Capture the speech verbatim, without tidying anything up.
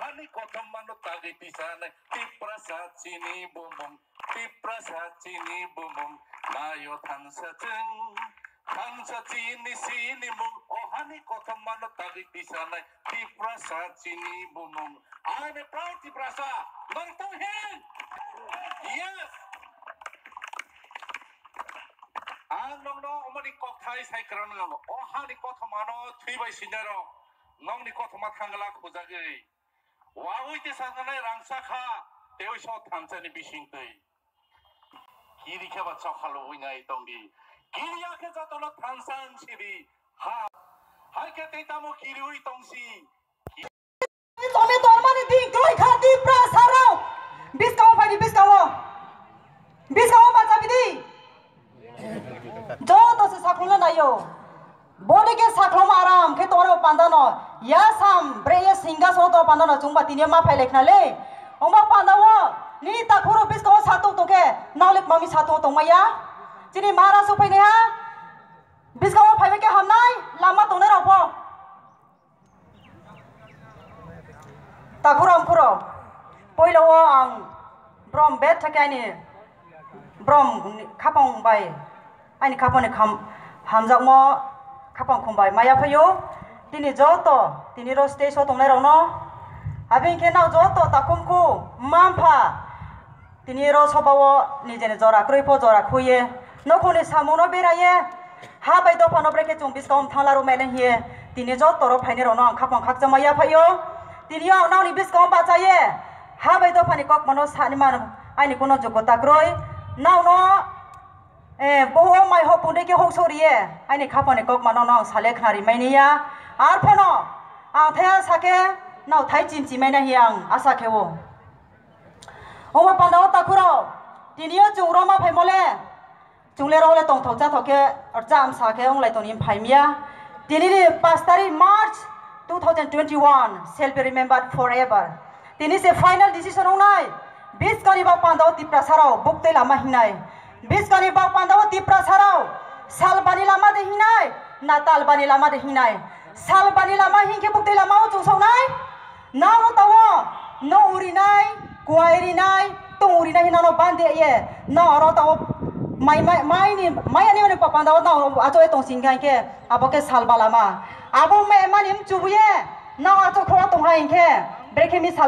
Ani kothoma no tagwi tisanai Tiprasa chini bumung, Tiprasa chini bumung, nayo thansa chwng, thansa chini sinimung, o hani kothoma no tagwi tisanai Tiprasa chini bumung. I am a proud Tiprasa. Nong tong hin. Yes. Ang nongno omoni kokthai sai kwrwng nango. O hani kothoma no thwi bai sinai rok. Nongni kothoma thangla khujagwi. Wawi te sajanai rangsa kha, tewi so thansani bising twi. Kiri khe ba chokha lubui nai tong di. Kiri ya khe jotono thansa wng si di. Ha. Hai khe tei tamo kiriui tong si. Tome tormani ding kloi kha Tiprasa rok. Biskang phai di biskang. Biskang bacha bidi. Joto se sakhulna nayo. Boni ke sakhulma aram khe tongma pandano. Ya sam bre ya singa so to pandano chungba tini ma phai lekna le. Ongba pandao. Nini takhuro biskang satung tongke. Naulik mami satung tongmaya. Chini mara su phai ha. Biskang phai ke hamnai. Lama tongnai rok bo. Takhurok, khurok, poila o ang brom bet thake ani brom khapang bai, ani khapang ni kham-, hamjakmo khapang khum bai maya phaio. Tini joto, tini ro stage o tongnai rokno, abini khe nao joto takhum khu, mma mpha, tini ro sobao nijeni jora kwrwi pho jora khuye, nokhungni samungno beraye, ha bai dophano brekhe chwng biskang thangla rw mele hiye, tini joto ro phaini rokno ang khapang khakchangma yaphaio. Tini ang nokni biskang bachaye, ha bai dophani kokmano sani mano, aini kuno jogota kwrwi, nokno, eh, boho mai ho pundai khe hok soriye, aini khapangni kokmano no ang sale khna rimai niya. Arphano ang thaya sake, nok thai chinchi mai na hiye ang asa khe o. Omo pandao takhuro, tiniyo chwng roma phaimole, chwng le role tongthok chathok khe, rcha amsa khe wnglai tongni phaimya. Tinini pash tarik March two thousand twenty-one shall be remembered forever. Tini se final decision wngnai, biskani bak pandao Tiprasa rok buktwi lama hingnai. Biskani bak pandao Tiprasa rok salbani lama de hingnai, na talbani lama de hingnai. Salbani lama hinkhe buktwi lama o chwng songnai. Nang no tawo, no urinai, kuai rinai, tong urinai hinano bande ye. No oro tawo mai, mai, mai ni, mai ani, ani papanda o nang acho e tong sing khe, abo khe sal balama. Abo me mani mchubuye, nang acho khoro tong hai khe, brekhe mi sal